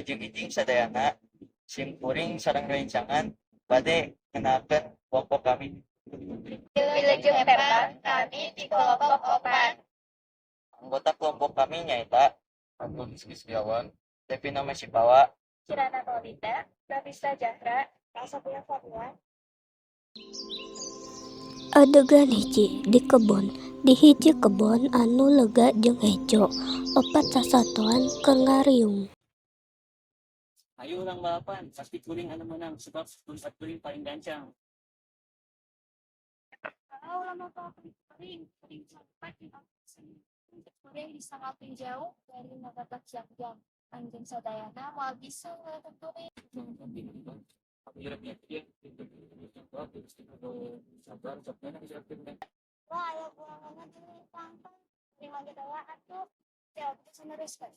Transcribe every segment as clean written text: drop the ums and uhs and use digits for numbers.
Wilujeng enjing sadayana, sim kuring sareng rerencangan bade ngenalkeun kelompok kami. Wilujeng tepang, kami ti kelompok 4. Anggota kelompok kami nyaeta Agung Rizky Setiawan, Devina Mesipawa, Kirana Maulida, Nafisa Zahra, Asapia Fatwa. Adegan 1 di kebon. Di hiji kebon anu lega jeung hejo, opat sasatoan keur ngariung. Hayu urang balapan, pasti kuring anu meunang sebab lumpat kuring paling gancang. Kalau ulah motokeun kuring, kuring lumpat di kuring bisa ngaping jauh dari nagatak jam-jam. Anjeun sadayana moal bisa ngalahkeun kuring. Wah, aya buanganna di tangkal. Kuring manjat heula atuh. Teu bisa neruskeun.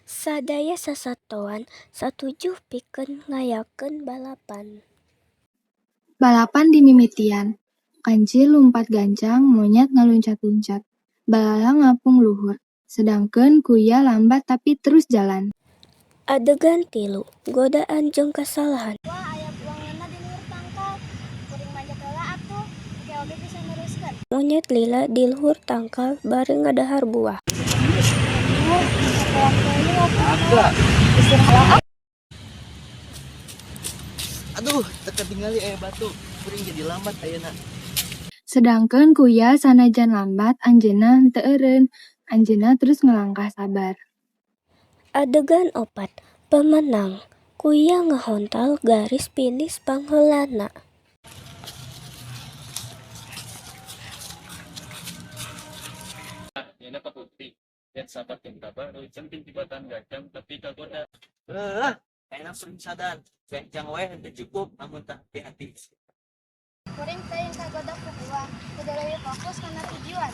Sadaya sasatoan satuju pikeun ngayakeun balapan. Balapan dimimitian. Kancil lumpat gancang, monyet ngaluncat-luncat, belalang ngapung luhur, sedangkeun kuya lambat tapi terus jalan. Adegan 3 godaan jeung kasalahan. Wah, aya buanganna di luhur tangkal. Kuring manjat heula atuh. Engke oge bisa neruskeun. Monyet lila di luhur tangkal bari ngadahar buah. Aduh, teu katingali aya batu, kuring jadi lambat ayeuna. Sedangkeun kuya sanajan lambat anjeunna henteu eureun, anjeunna terus ngalangkah sabar. Adegan 4 pemenang. Kuya ngahontal garis finish pangheulana. Yana Putri, dan sahabat yang tabah, wilujeng tibatan gancang tapi kagoda. Heuh, ayeuna kuring sadar, gancang wae henteu cukup lamun teu hati-hati. Kuring teuing kagoda ku buah, kudu leuwih fokus kana tujuan.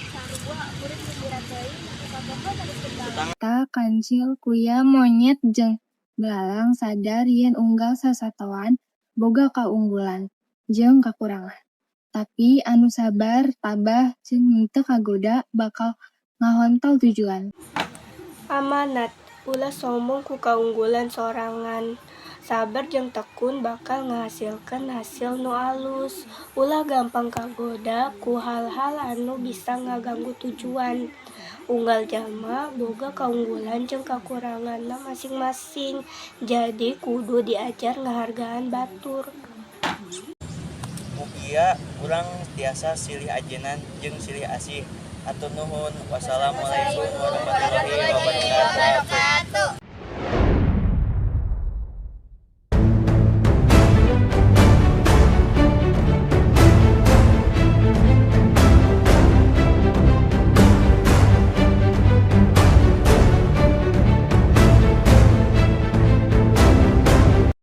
Sarua kuring gembira teuing nepi ka poho neruskeun balapan. Ta kancil, kuya, monyet jeung belalang sadar yen unggal sasatoan boga kaunggulan jeung kakurangan. Tapi anu sabar, tabah, jeung henteu kagoda bakal ngahontal tujuan. Amanat, ulah sombong ku kaunggulan sorangan. Sabar jeung tekun bakal ngahasilkeun hasil nu alus. Ulah gampang kagoda ku hal-hal anu bisa ngaganggu tujuan. Unggal jalma boga kaunggulan jeung kakuranganna masing-masing, jadi kudu diajar ngahargaan batur. Mugia urang tiasa silih ajenan jeung silih asih. Hatur nuhun. Wassalamualaikum warahmatullahi wabarakatuh.